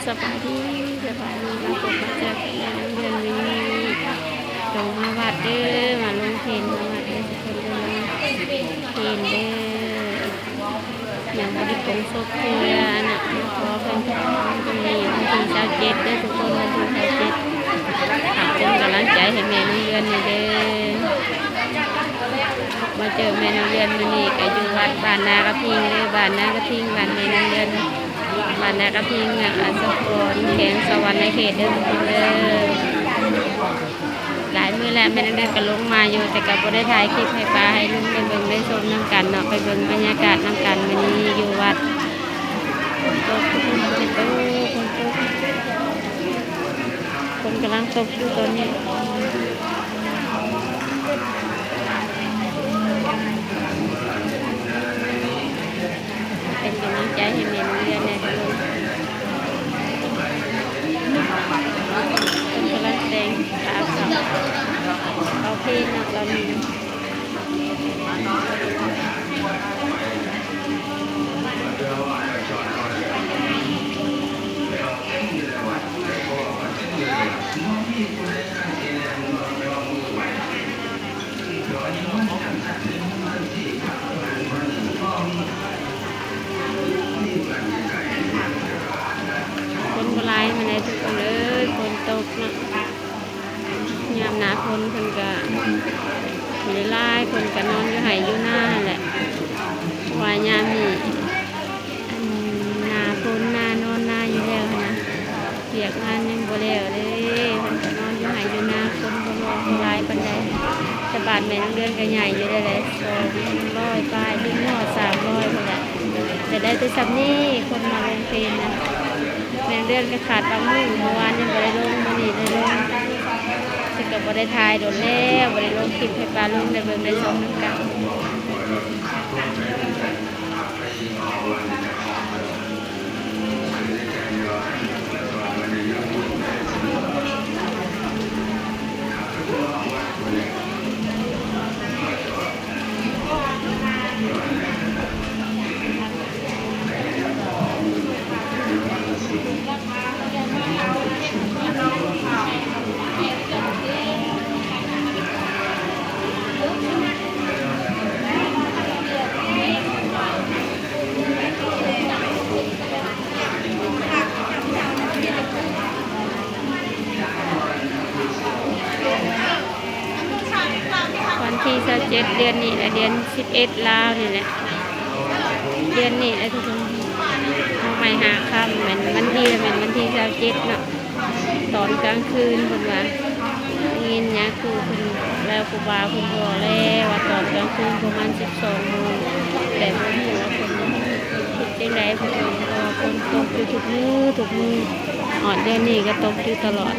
ສະບາຍດີ ສະບາຍດີ ມາພົບມາເຈີກັບແມ່ນ້ອງເດືອນມື້ນີ້ ຕ້ອງມາວັດເດີ້ ມາລົງເພນ ມາວັດເດີ້ ທຸກຄົນເດີ້ ລົງເພນເດີ້ ຍັງບໍ່ໄດ້ປົງສົບເທື່ອນະ ມາຂໍເພິ່ນ ມື້ນີ້ວັນທີຊາວເຈັດເດີ້ ທຸກຄົນ ວັນທີຊາວເຈັດ ຝາກເປັນກຳລັງໃຈໃຫ້ແມ່ນ້ອງເດືອນແດ່ເດີ້. ມາເຈີແມ່ນ້ອງເດືອນມື້ນີ້ກໍຢູ່ວັດບ້ານນາກະທິງເດີ້ ບ້ານນາກະທິງ ບ້ານແມ່ນ້ອງເດືອນ ບ້ານນາກະທິງ ເມືອງອາດສະພອນ ແຂວງສະຫວັນນະເຂດເດີ້ ທຸກຄົນເດີ້. ຫຼາຍມື້ແລ້ວແມ່ນ້ອງເດືອນກໍລົງມາຢູ່ ແຕ່ກໍບໍ່ໄດ້ຖ່າຍຄລິບໃຫ້ປ້າໃຫ້ລຸງໄດ້ເບິ່ງໄດ້ຊົມນຳກັນເນາະ ໄປເບິ່ງບັນຍາກາດນຳກັນ. ມື້ນີ້ຢູ່ວັດ ຝົນຕົກ ຝົນຕົກ ຝົນຕົກ ຝົນກຳລັງຕົກຢູ່ຕອນນີ້ ເປັນກຳລັງໃຈໃຫ້ແມ່ນ້ອງເດືອນແດ່ເດີ້ ເພິ່ນກຳລັງແຕ່ງຂາເຂົ້າ ເອົາເພນເນາະ ລາວນີ້. ຄົນບໍ່ຫຼາຍປານໃດ ທຸກຄົນເອີຍ ຝົນຕົກເນາະ. ຍາມໜ້າຝົນເພິ່ນກະບໍ່ໄດ້ຫຼາຍ ເພິ່ນກະນອນຢູ່ໄຮ່ຢູ່ນາຫັ້ນແຫຼະ ເພາະວ່າຍາມນີ້ ອັນ ໜ້າຝົນ ໜ້ານອນນາຢູ່ແລ້ວຫັ້ນນະ ວຽກງານຍັງບໍ່ແລ້ວເດ້ ເພິ່ນກະນອນຢູ່ໄຮ່ຢູ່ນາ ຄົນບໍ່ຫຼາຍ ບໍ່ຫຼາຍປານໃດ. ແຕ່ບ້ານແມ່ນ້ອງເດືອນກະໃຫຍ່ຢູ່ແລ້ວແຫຼະ ສອງຮ້ອຍປາຍ ເຖິງຮອດສາມຮ້ອຍພຸ້ນແຫຼະ ແຕ່ໄດ້ແຕ່ສ່ຳນີ້ ຄົນມາລົງເພນນະ. ແມ່ນ້ອງເດືອນກໍຂາດບາງມື້ ເມື່ອວານຍັງບໍ່ໄດ້ລົງ ມື້ນີ້ໄດ້ລົງ ແຕ່ກໍບໍ່ໄດ້ຖ່າຍດົນແລ້ວ ບໍ່ໄດ້ລົງຄລິບໃຫ້ປ້າລຸງໄດ້ເບິ່ງໄດ້ຊົມນຳກັນ. ວັນທີຊາວເຈັດ ເດືອນນີ້ແຫຼະ ເດືອນສິບເອັດລາວນີ້ແຫຼະ ເດືອນນີ້ແຫຼະທຸກຄົນ ເຮົາໃໝ່ຫ້າຄ່ຳ ແມ່ນວັນທີ ແມ່ນວັນທີຊາວເຈັດເນາະ ຕອນກາງຄືນເພິ່ນວ່າ ໄດ້ຍິນຍາຄູເພິ່ນແລ້ວ ຄູບາເພິ່ນບອກແລ້ວວ່າຕອນກາງຄືນປະມານສິບສອງໂມງ ແຕ່ບໍ່ຮູ້ວ່າເພິ່ນເຮັດຈັ່ງໃດ ເພິ່ນກໍບອກວ່າຝົນຕົກຢູ່ທຸກມື້ ທຸກມື້ ຮອດເດືອນນີ້ກໍຕົກຢູ່ຕະຫຼອດ.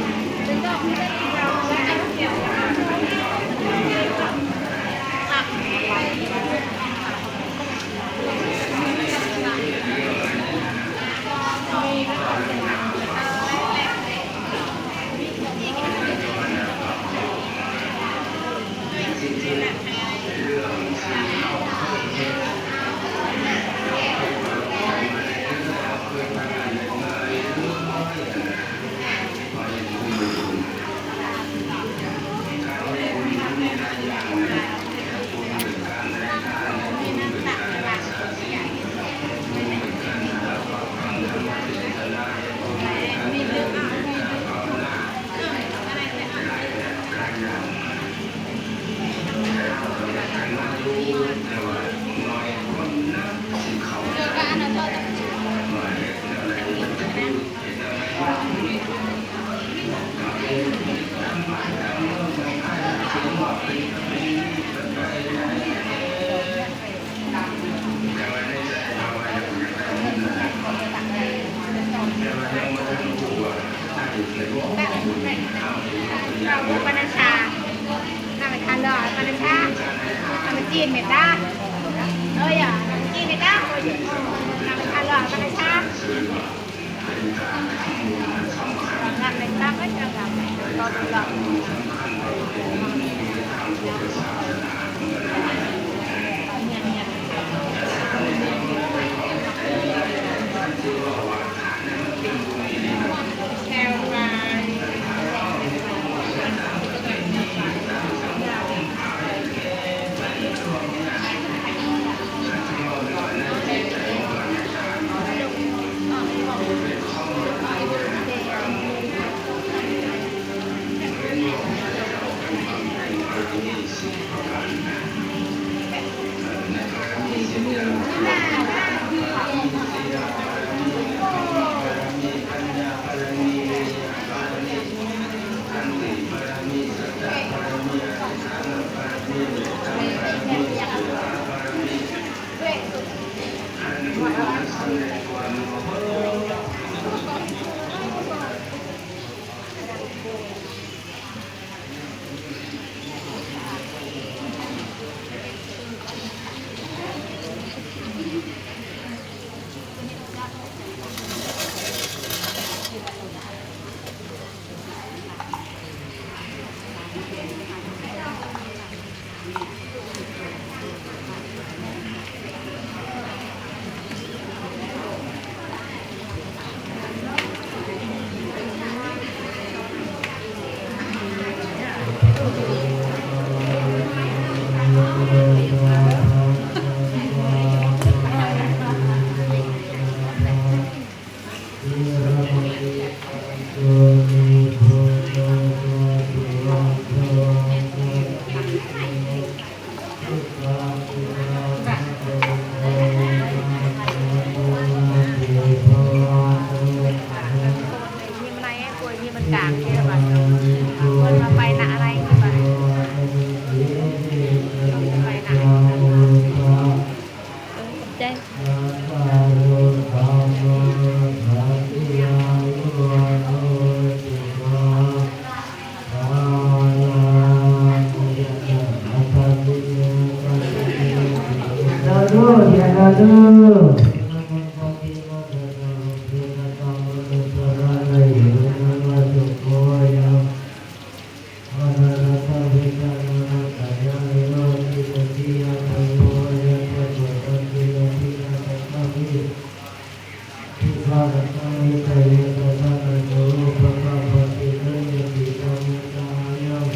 Tathāgato hitāya tathāgato upakappati. Khayaṃ khittā muttā ayaṃ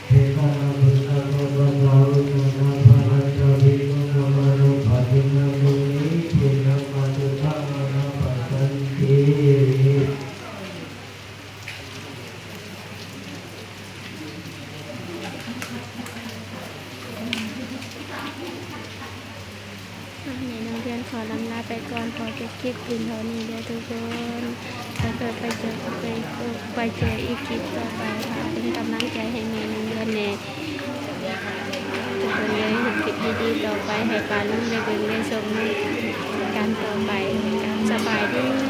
petāna buddhā bhagavatānuggahappattā bhikkhūnamanuppadinnaṃ puññakkhettaṃ anappakanti. ແມ່ນ້ອງເດືອນຂໍລຳລາໄປກ່ອນ ຂໍຈົບຄລິບພຽງເທົ່ານີ້ເດີທຸກຄົນ. ແລ້ວກໍໄປເຈີ ໄປ ໄປເຈີອີກຄລິບຕໍ່ໄປ. ຝາກເປັນກຳລັງໃຈໃຫ້ແມ່ນ້ອງເດືອນແດ່ທຸກຄົນເດີ. ເຮັດຄລິບດີໆຕໍ່ໄປໃຫ້ປ້າລຸງໄດ້ເບິ່ງໄດ້ຊົມນຳກັນຕໍ່ໄປ. ສະບາຍດີ.